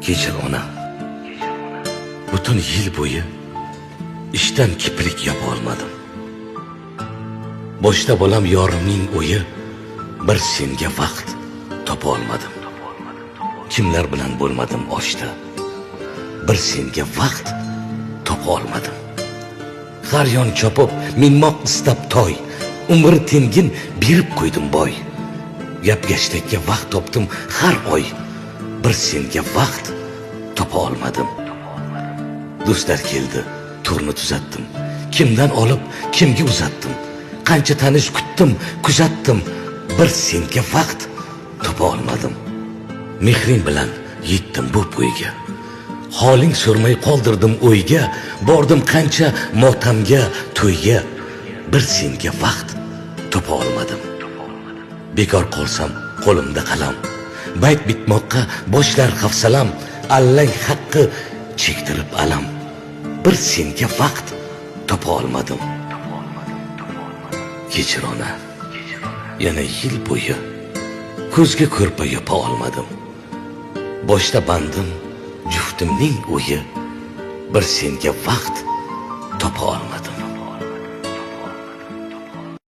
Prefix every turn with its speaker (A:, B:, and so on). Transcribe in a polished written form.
A: Kechir ona. Butun yil bo'yi ishdan kiprik yopa olmadim. Boshda bolam yorimning o'yi, bir senga vaqt topa olmadim. Kimlar bilan bo'lmadim oshda, bir senga vaqt topa olmadim. Har yon chopib, minmoq istab toy, umr tengin berib qo'ydim boy. Gap-gashtakka vaqt topdim har oy, bir senga vaqt topa olmadim. Do'stlar keldi, to'rni tuzatdim. Kimdan olib, kimga uzatdim? Qancha tanish kutdim, kuzatdim, bir senga vaqt topa olmadim. Mehring bilan yetdim bu bo'yga. Holing so'rmay qoldirdim o'yga, bordim qancha motamga, to'yga, bir senga vaqt topa olmadim. Bekor qolsam qo'limda qalam, bayt bitmoqqa boshlar hafsalam, allang haqqi chektirib alam, bir senga vaqt topa olmadim. Kechir ona, yana yil bo'yi ko'zga ko'rpa yopa olmadim. Boshda bandim juftimning o'yi, bir senga vaqt topa olmadim.